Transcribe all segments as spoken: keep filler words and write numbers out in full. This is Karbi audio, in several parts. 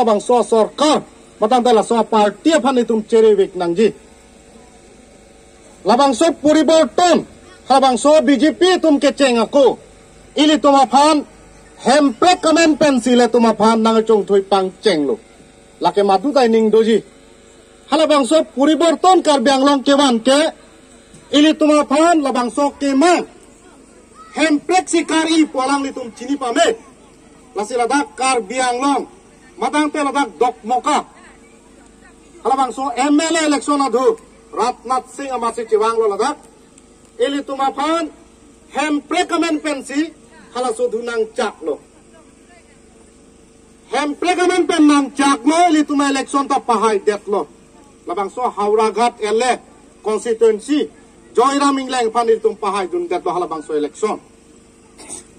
labangso sorkar, matang ta laso party aphan itum cherevek nangji. Labangso poriborton, labangso B J P atum kecheng ako, ilitum aphan Hemprek amen pensi ilitum aphan nangchongthui pangchenglo. Lake madu ta ining doji. Halabangso poriborton Karbi Anglong kevan ke, ilitum aphan labangso kemang Hemprek si kar-i pu alanglitum chini pame. Lasi ladak Karbi Anglong, matang te ladak Dokmoka, halabangso M L A election adhu Rajnath Singh amatsi chevanglo ladak. Ilitum aphan Hemprek amen pensi halaso adhu nangchaklo. Hemprek amen pen nangchaklo, ilitum election ta pahaidetlo. Labangso Howraghat L A constituency, Joyram Engleng aphan ilitum pahaidundetlo halabangso election.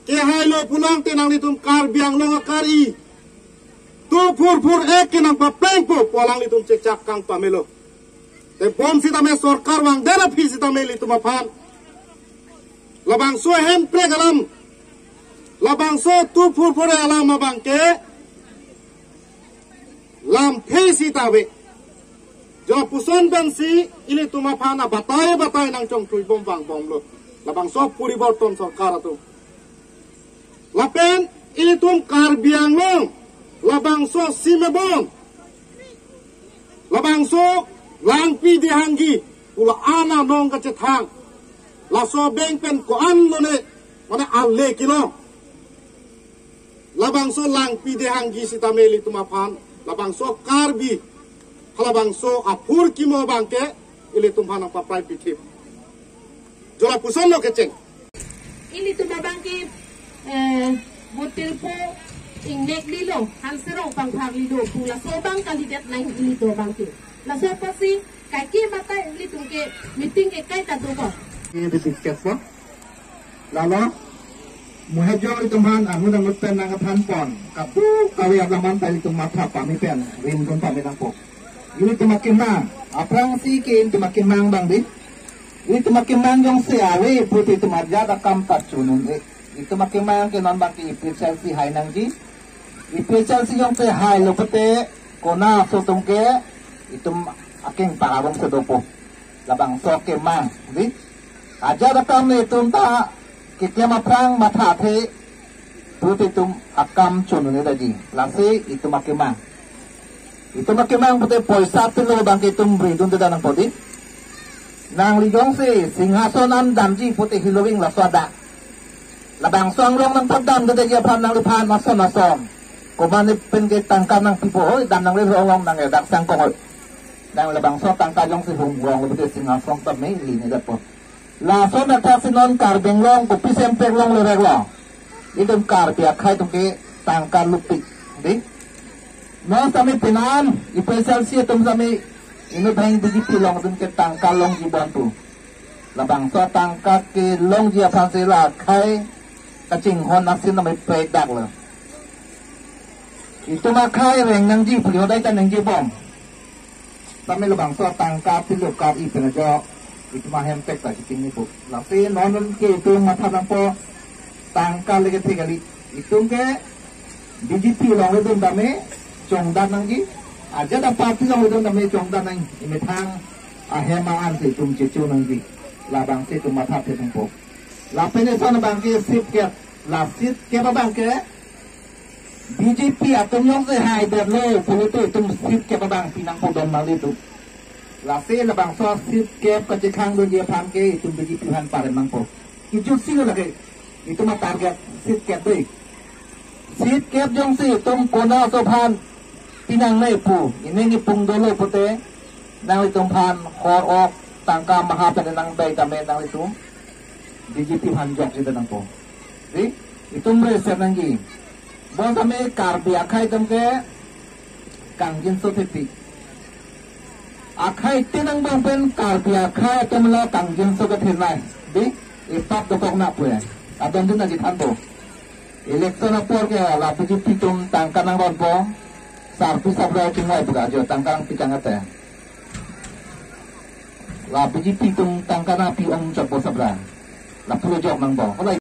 Kehailo pulang te nanglitum Karbi Anglong akar-i two four four A ke nangpaplengpo pu alanglitum chechak kang pamelo. Tebon sitame sorkar vangdet aphi sitame ilitum aphan labangso Hemprek alam, labangso two four four A alam abang ke lamthe sita ave. Jo lapuson pensi ilitum aphan abatai batai nangchongthuibom vangbomlo labangso poriborton sorkar atum. Lapen ilitum Karbi Anglong labangso simebon, labangso Langpi Dehanggi pu la-an anong kachethang, laso abeng pen ko-an lone, mane ale kelong. Labangso Langpi Dehanggi sitame ilitum aphan labangso Karbi halabangso aphurkimo abang ke ilitum aphan nangpaprai pithip. Jo lapusonlo kecheng. Ilitum abang ke, eh, vote tirpo ingnek lilo, hanserong pangphar lilo pu laso abang kalidet nang ilitum abang ke. Laso apotsi kaike mata ilitum ke meeting ke kaita dopo. Ini di tiket po. Lalo, muhejong ilitum aphan angut angut pen nangkethan pon. Kadokave alam an ta ilitum matha pame pen rimdun pame nangpo. Ilitum akemang, aphrangsi ke ilitum akemang abang di. Ilitum akemang jongsi ave pute ilitum ajat akam ta chonun-e. Ilitum akemang ke non abang ke A P H L C hai nangji. A P H L C jongsi hailo pute konat aso atum ke ilitum akeng parabom si dopo. Labangso akemang, di. Ajat akam ilitum ta keklem aphrang mathathe pute ilitum akam chonun-e daji. Lasi ilitum akemang. Ilitum akemang pute poisa pilo abang ke ilitum bridun te nangpo di. Nangli jongsi Singhason an damji pute hiloving laso adak. Labangso anglong nangpadam te daji aphan nangliphan mason mason. Komatne pen ke tangka nangpipo hoi, dam nangle anglong nang edak sangkong hoi. Nang labangso tangka jongsi hung rong pute Singhason ta meli ne dapo. Lason athak si non Karbi Anglong kopisi Hemprek longlo reklo. Ilitum Karbi akhei atum ke tangka lupik. Di? Non sitame penan, A P H L C atum sitame inut hang B J P along atum ke tangka longji bon pu. Labangso tangka kelongji aphan si la akhei kachinghon asin sitame pekdaklo. Itum akhei reng nangji, puli hodai ta nangji bom. Sitame labangso tangka pilo kar-i pen ajo itum ahem pek ta kiting ni pu. Lasi non non ke itum matha nangpo tangka leke the kali. Itum ke B J P along ledun tame chongdat nangji. Ajat aparty along ledun tame chongdat nang, imethang ahem an si itum checho nangji. Labangsi itum matha the nangpo. Lapen eson abang ke seat kep. La seat kep abang ke B J P atum jongsi haidetlo pulote itum seat kep abang pinangpo dom nangli itum. Lasi labangso seat kep kachekhang doji aphan ke itum B J P aphan parem nangpo. Kejutsi lo lake. Itum atarget seat kep dei. Seat kep jongsi itum konat aso aphan pinangne pu, ining ipung dolo pute, nanglitum aphan hor ok tangka maha pen nangdai tame nanglitum B J P aphan jokji te nangpo. Di, itum reset nangji. Bon tame Karbi akhei atum ke kangjinso thepi. Akhei tin angbong pen Karbi akhei atum la kangjinso kethenei. Di, ipap dokok na pu ya. Adon din nangkethanpo. Election apor ke la B J P atum tangka nangronpo. Sarpi sabra chingvai pu ka jo tangka nangpi tang ate. La B J P atum tangka nangpi ong chotpo sabra. Lapu le jok nangpo. Hala